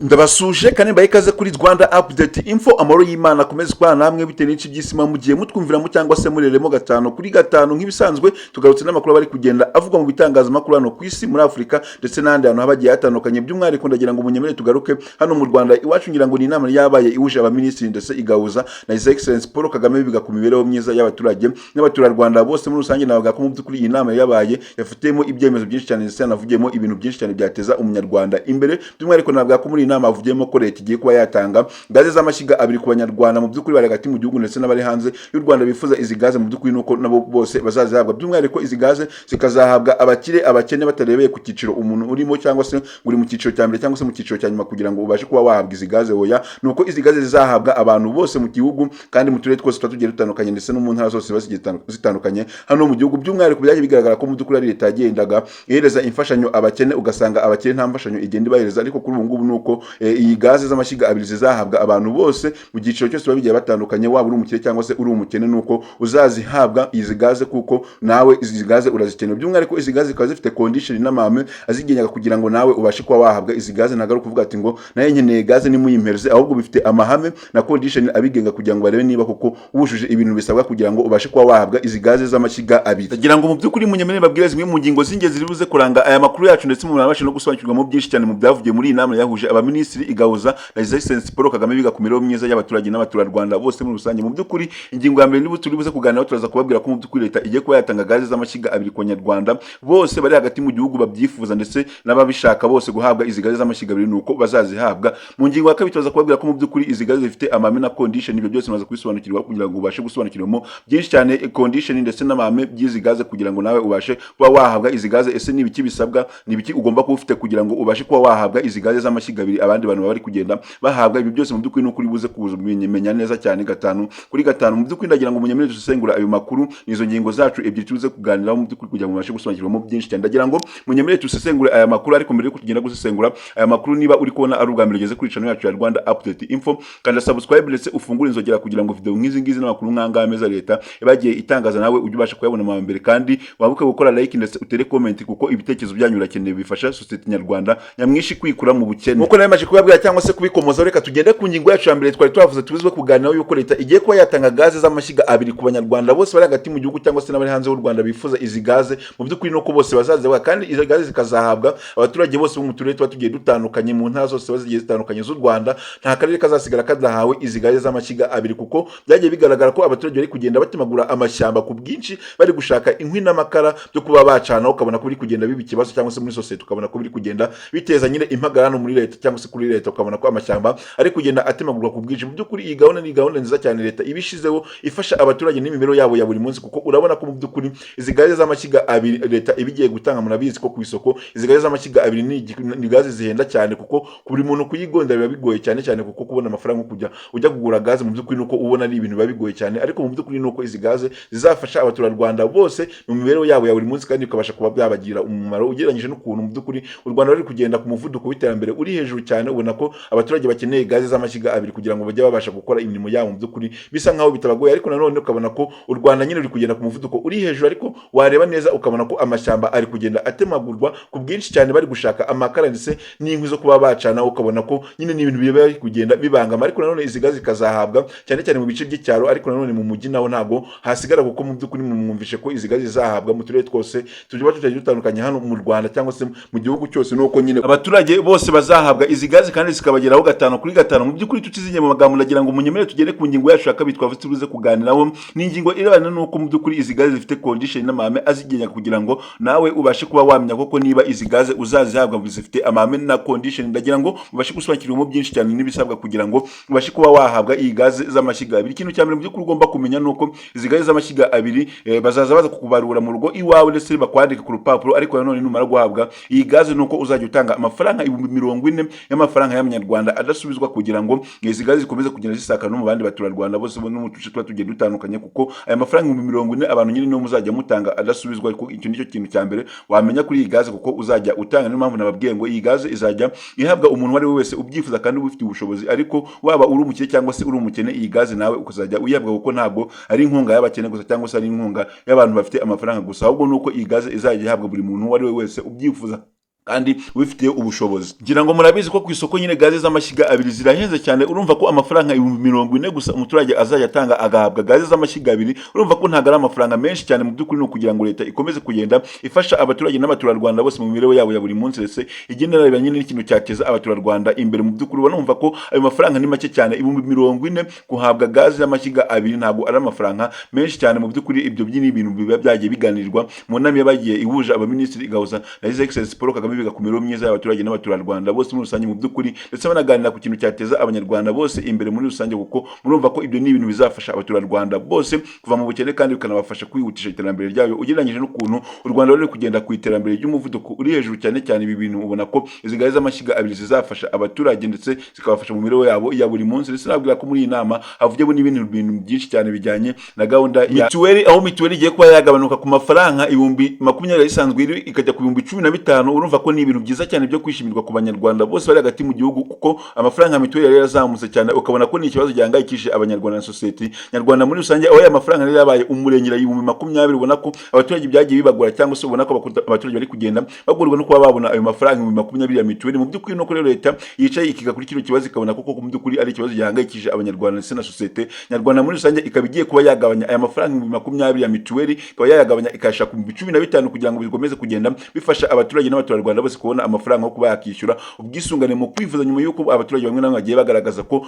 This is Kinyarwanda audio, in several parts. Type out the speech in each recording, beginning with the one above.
Ndabasuje kandi mbaye ikaze kuri Rwanda Update Info. Amahoro y'Imana akomeze kubana namwe bitewe n'ici by'isi mugiye mutwumviramo cyangwa se mureremo gatanu kuri gatanu. Nk'ibisanzwe, tugarutse n'amakuru bari kugenda avugwa mu bitangazamakuru hano ku isi, muri Afurika ndetse n'ahandi hantu haba hagiye hatandukanye. By'umwihariko ndagira ngo munyemere tugaruke hano mu Rwanda iwacu. Ngira ngo ni inama yabaye ihuje abaminisitiri ndetse igahuza na His Excellency Paul Kagame, biga ku mibereho myiza y'abaturage n'abaturarwanda bose muri rusange. Navuga ko mu by'ukuri iyi nama yabaye yafitemo ibyemezo byinshi cyane ndetse yanavugiyemo ibintu byinshi cyane byateza umunyarwanda imbere. By'umwihariko navuga ko muri iyi nama havugiyemo ko leta igiye kuba yatanga gaze z'amashyiga abiri ku banyarwanda mu by'ukuri bari hagati mu gihugu ndetse n'abari hanze y'u Rwanda bifuza izi gaze. Mu by'ukuri nuko nabo bose bazazihabwa. By'umwihariko izi gaze zikazahabwa abakire, abakene, batarebeye ku cyiciro umuntu urimo cyangwa se uri mu cyiciro cya mbere cyangwa se mu cyiciro cya nyuma kugira ngo ubashe kuba wahabwa izi gaze. Oya, nuko izi gaze zizahabwa abantu bose mu gihugu kandi mu turere twose tuba tugiye dutandukanye ndetse no mu ntara zose ziba zigiye zitandukanye hano mu gihugu. By'umwihariko byagiye bigaragara ko mu by'ukuri ari leta yagendaga ihereza imfashanyo abakene, ugasanga abakene nta mfashanyo igenda ibahereza. Ariko kuri ubu ngubu nuko iyi gaze z'amashyiga abiri zizahabwa abantu bose mu byiciro cyose biba bigiye batandukanye, waba uri umukire cyangwa se uri umukene, nuko uzazihabwa izi gaze kuko nawe izi gaze urazikeneye. By'umwihariko izi gaze zikaba zifite condition n'amahame azigenga kugira ngo nawe ubashe kuba wahabwa izi gaze. Ntabwo ari ukuvuga ati ngo nawe nkeneye gaze nimuyimpereze, ahubwo bifite amahame na condition abigenga kugira ngo barebe niba koko wujuje ibintu bisabwa kugira ngo ubashe kuba wahabwa izi gaze z'amashyiga abiri. Ndagira ngo mu by'ukuri munyemere babwire zimwe mu ngingo z'ingenzi ziri buze kuranga aya makuru yacu, ndetse umuntu abashe no gusobanukirwamo byinshi cyane mu byavugiye muri iyi nama yahuje abaminisitiri, igahuza na His Excellency Paul Kagame, biga ku mibereho myiza y'abaturage n'abaturarwanda bose muri rusange. Mu by'ukuri ingingo ya mbere niba turi buze kuganiraho, turaza kubabwira ko mu by'ukuri leta igiye kuba yatanga gaze z'amashyiga abiri ku banyarwanda bose bari hagati mu gihugu babyifuza ndetse n'ababishaka bose guhabwa izi gaze z'amashyiga abiri, nuko bazazihabwa. Mu ngingo ya kabiri turaza kubabwira ko mu by'ukuri izi gaze zifite amahame na condition. Ibyo byose maze kubisobanukirwa kugira ngo ubashe gusobanukirwamo byinshi cyane condition ndetse n'amahame by'izi gaze kugira ngo nawe ubashe kuba wahabwa izi gaze. Ese ni ibiki bisabwa? Ni ibiki ugomba kuba ufite kugira ngo ubashe kuba wahabwa izi gaze z'amashyiga abiri abandi bantu baba bari kugenda bahabwa? Ibi byose mu by'ukuri ni ukuri buze kubimenya neza cyane gatanu kuri gatanu. Mu by'ukuri ndagira ngo munyemere dusesengura ayo makuru. Ni izo ngingo zacu ebyiri tuze kuganiraho mu by'ukuri kugira ngo mubashe gusobanukirwamo byinshi cyane. Ndagira ngo munyemere dusesengure aya makuru, ariko mbere yuko tugenda gusesengura aya makuru, niba uri kubona ari ubwa mbere ugeze kuri channel yacu ya Rwanda Update Info, kanda subscribe ndetse ufungure inzogera kugira ngo video nk'izi ngizi n'amakuru nk'angaya meza leta yabagiye itangaza nawe ujye ubasha kuyabona mu mbere. Kandi wabuke gukora like ndetse utere comment, kuko ibitekerezo byanyu birakenewe, bifasha sosiyete nyarwanda nyamwinshi kwikura mu bukene nkuko nari kubabwira cyangwa se kubikomoza. Reka tugende ku ngingo yacu ya mbere twari twavuze tubizwe kuganiraho, yuko leta igiye kuba yatanga gaze z'amashyiga abiri ku banyarwanda bose bari hagati mu gihugu cyangwa se n'abari hanze y'u Rwanda bifuza izi gaze. Mu by'ukuri nuko bose bazazihabwa, kandi izi gaze zikazahabwa abaturage bose bo mu turere tuba tugiye dutandukanye, mu ntara zose zigiye zitandukanye z'u Rwanda. Nta karere kazasigara kadahawe izi gaze z'amashyiga abiri, kuko byagiye bigaragara ko abaturage bari kugenda batemagura amashyamba ku bwinshi bari gushaka inkwi n'amakara byo kuba bacana, ukabona ko biri kugenda biba ikibazo cyangwa se muri sosiyete, ukabona ko biri kugenda biteza nyine impagarara muri leta cyangwa se kuri leta, ukabona ko amashyamba ari kugenda atemagurwa ku bwinshi. Mu by'ukuri iyi gahunda ni gahunda nziza cyane leta ibishizeho, ifasha abaturage n'imibereho yabo ya buri munsi, kuko urabona ko mu by'ukuri izi gaze z'amashyiga abiri leta iba igiye gutanga, murabizi ko ku isoko izi gaze z'amashyiga abiri ni gaze zihenda cyane, kuko buri muntu kuyigonda biba bigoye cyane cyane, kuko kubona amafaranga yo kujya ujya kugura gaze mu by'ukuri nuko ubona ari ibintu biba bigoye cyane. Ariko mu by'ukuri nuko izi gaze zizafasha abaturarwanda bose mu mibereho yabo ya buri munsi kandi bikabasha kuba byabagirira umumaro, ugereranyije n'ukuntu mu by'ukuri u Rwanda ruri kugenda ku muvuduko w'iterambere uri hejuru cyane. Ubona ko abaturage bakeneye gaze z'amashyiga abiri kugira ngo bajye babasha gukora imirimo yabo mu by'ukuri bisa nkaho bitabagoye. Ariko nanone ukabona ko u Rwanda nyine ruri kugenda ku muvuduko uri hejuru, ariko wareba neza ukabona ko amashyamba ari kugenda atemagurwa ku bwinshi cyane bari gushaka amakara ndetse n'inkwi zo kuba bacana, ukabona ko nyine ni ibintu biba biri kugenda bibangama. Ariko nanone izi gaze zikazahabwa cyane cyane mu bice by'icyaro, ariko nanone mu mujyi naho ntabwo hasigara, kuko mu by'ukuri mwumvishe ko izi gaze zizahabwa mu turere twose tuba tutagiye dutandukanye hano mu Rwanda cyangwa se mu gihugu cyose. Nuko nyine abaturage bose bazahabwa izi gaze kandi zikabageraho gatanu kuri gatanu. Mu by'ukuri tutizinye mu magambo, ndagira ngo munyemere tugere ku ngingo yacu ya kabiri twavuze tubuze kuganiraho. Ni ingingo irebana n'uko mu by'ukuri izi gaze zifite condition n'amahame azigenga, kugira ngo nawe ubashe kuba wamenya koko niba izi gaze uzazihabwa zifite amahame na condition. Ndagira ngo ubashe gusobanukirwamo byinshi cyane n'ibisabwa kugira ngo ubashe kuba wahabwa iyi gaze z'amashyiga abiri. Ikintu cya mbere mu by'ukuri ugomba kumenya ni uko izi gaze z'amashyiga abiri bazaza baza kukubarura mu rugo iwawe ndetse bakwandika ku rupapuro. Ariko nanone numara guhabwa iyi gaze, ni uko uzajya utanga amafaranga 40,000 y'amafaranga y'amanyarwanda adasubizwa, kugira ngo izi gaze zikomeze kugenda zisakara no mu bandi baturarwanda bose no mu duce tuba tugiye dutandukanye, kuko aya mafaranga 40,000 abantu nyine niyo muzajya mutanga adasubizwa. Ariko icyo nicyo kintu cya mbere wamenya kuri iyi gaze, kuko uzajya utanga. Niyo mpamvu nababwiye ngo iyi gaze izajya ihabwa umuntu uwo ari we wese ubyifuza kandi ubifitiye ubushobozi, ariko waba uri umukire cyangwa se uri umukene, iyi gaze nawe ukazajya uyihabwa, kuko ntabwo ari inkunga y'abakene gusa cyangwa se ari inkunga y'abantu bafite amafaranga gusa, ahubwo ni uko iyi gaze izajya ihabwa buri muntu uwo ari we wese ubyifuza. Kandi ubifitiye ubushobozi, ngira ngo murabizi ko ku isoko nyine gaze z'amashyiga abiri zirahenze cyane. Urumva ko amafaranga 40,000 gusa umuturage azajya atanga agahabwa gaze z'amashyiga abiri, urumva ko ntabwo ari amafaranga menshi cyane. Mu by'ukuri ni ukugira ngo leta ikomeze kugenda ifasha abaturage n'abaturarwanda bose mu mibereho yabo ya buri munsi, ndetse igenda irareba nyine n'ikintu cyateza abaturarwanda imbere. Mu by'ukuri uba numva ko ayo mafaranga ni make cyane. 40,000 guhabwa gaze y'amashyiga abiri ntabwo ari amafaranga menshi cyane. Mu by'ukuri ibyo ni ibintu biba byagiye biganirwa mu nama yabagiye ihuje abaminisitiri, igahuza na His Excellency Paul Kagame, biga ku mibereho myiza y'abaturage n'abaturarwanda bose muri rusange. Mu by'ukuri ndetse banaganira ku kintu cyateza abanyarwanda bose imbere muri rusange, kuko murumva ko ibyo ni ibintu bizafasha abaturarwanda bose kuva mu bukene kandi bikanabafasha kwihutisha iterambere ryayo, ugereranyije n'ukuntu u Rwanda ruri kugenda ku iterambere ry'umuvuduko uri hejuru cyane cyane. Ibi bintu ubona ko izi gaze z'amashyiga abiri zizafasha abaturage ndetse zikabafasha mu mibereho yabo ya buri munsi. Ndetse nabwira ko muri iyi nama havugiyemo n'ibindi bintu byinshi cyane bijyanye na gahunda ya mituweli, aho mituweli igiye kuba yagabanuka ku mafaranga 20,000 isanzwe iri, ikajya ku 15,000. Urumva ko ni ibintu byiza cyane byo kwishimirwa ku banyarwanda bose bari hagati mu gihugu, kuko amafaranga ya mituweli yari yarazamutse cyane, ukabona ko ni ikibazo gihangayikishije abanyarwanda na sosiyete nyarwanda muri rusange, aho aya mafaranga yari yabaye umurengera 20,000. Ubona ko abaturage byagiye bibagora, cyangwa se ubona ko abaturage bari kugenda bagorwa no kuba babona ayo mafaranga 20,000 ya mituweli. Mu by'ukuri nuko rero leta yicaye ikiga kuri kino kibazo, ikabona ko koko mu by'ukuri ari ikibazo gihangayikishije abanyarwanda ndetse na sosiyete nyarwanda muri rusange, ikaba igiye kuba yagabanya aya mafaranga 20,000 ya mituweli, ikaba yayagabanya ikayashyira ku 15,000, kugira ngo bikomeze kugenda bifasha abaturage n'abaturarwanda bose kubona amafaranga yo kuba yakishyura ubwisungane mu kwivuza, nyuma y'uko abaturage bamwe na bamwe bagiye bagaragaza ko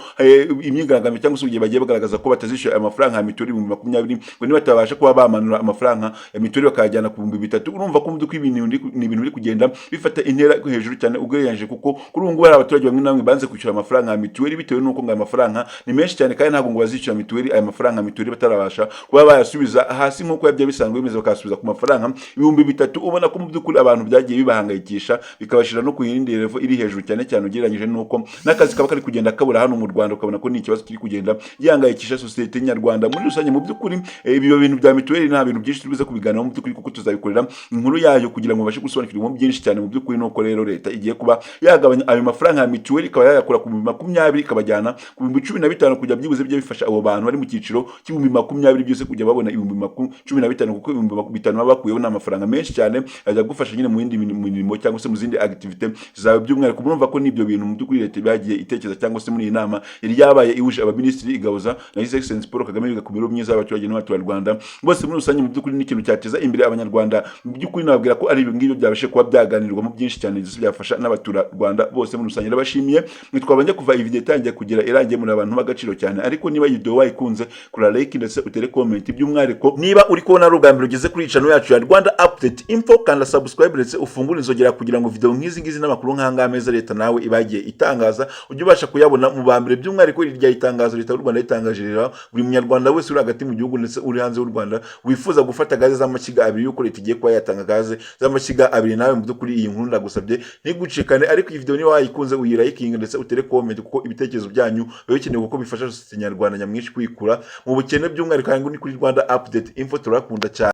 imyigaragambyo, cyangwa se igihe bagiye bagaragaza ko batazishyura aya mafaranga ya mituweli 20,000, ngo nibatabasha kuba bamanura amafaranga ya mituweli bakayajyana ku 3000. Urumva ko mu by'ukuri ibintu ni ibintu biri kugenda bifata intera hejuru cyane ugereranyije, kuko kuri ubu ngubu hari abaturage bamwe na bamwe banze kwishyura amafaranga ya mituweli bitewe n'uko ngo aya mafaranga ni menshi cyane, kandi ntabwo ngo bazishyura mituweli aya mafaranga ya mituweli batarabasha kuba bayasubiza hasi nk'uko byari bisanzwe bimeze, bakayasubiza ku mafaranga 3000. Ubona ko mu by'ukuri abantu byagiye bibahangayikisha, bikabashyira no ku yindi level iri hejuru cyane cyane, ugereranyije n'uko n'akazi kaba kari kugenda kabura hano mu Rwanda, ukabona ko ni ikibazo kiri kugenda gihangayikisha sosiyete nyarwanda muri rusange. Mu by'ukuri ibyo bintu bya mituweli nta bintu byinshi turibuze kubiganiraho mu by'ukuri, kuko tuzabikorera inkuru yayo kugira ngo babashe gusobanukirwamo byinshi cyane. Mu by'ukuri nuko rero leta igiye kuba yagabanya ayo mafaranga ya mituweli, ikaba yayakura ku 20,000 ikabajyana ku 15,000, kujya byibuze bijya bifasha abo bantu bari mu cyiciro cy'20,000 byose kujya babona 15,000, kuko 5000 baba bakuyeho ni amafaranga menshi cyane ajya gufasha nyine mu yindi mirimo cyangwa se mu zindi activité zawe by'umwihariko. Murumva ko n'ibyo bintu mu by'ukuri leta bagiye itekereza, cyangwa se muri iyi nama yari yabaye ihuje abaminisitiri, igahuza na His Excellency Paul Kagame, biga ku mibereho myiza y'abaturage n'abaturarwanda bose muri rusange. Mu by'ukuri ni ikintu cyateza imbere abanyarwanda. Mu by'ukuri nababwira ko ari ibyo ngibyo byabashe kuba byaganirwamo byinshi cyane, ndetse byafasha n'abaturarwanda bose muri rusange. Ndabashimiye mwe twabanje kuva iyi video itangiye kugera irangiye, muri abantu b'agaciro cyane. Ariko niba iyi video wayikunze, kora like ndetse utere comment. By'umwihariko niba uri kubona ari ubwa mbere ugeze kuri channel yacu ya Rwanda Update Info, kanda subscribe ndetse ufungure inzogera, kugira ngo video nk'izi ngizi n'amakuru nk'aya meza leta nawe ibagiye itangaza ujye ubasha kuyabona mu ba mbere. By'umwihariko iri rya itangazo leta y'u Rwanda ritangaje rira buri munyarwanda wese uri hagati mu gihugu ndetse uri hanze y'u Rwanda wifuza gufata gaze z'amashyiga abiri, yuko leta igiye kuba yatanga gaze z'amashyiga abiri. Nawe mu by'ukuri iyi nkuru ndagusabye ntigucikane. Ariko iyi video niba wayikunze, uyirayikinga ndetse utere comment, kuko ibitekerezo byanyu biba bikenewe, kuko bifasha sosiyete nyarwanda nyamwinshi kwikura mu bukene by'umwihariko. Ni kuri Rwanda Update Info, turakunda cyane.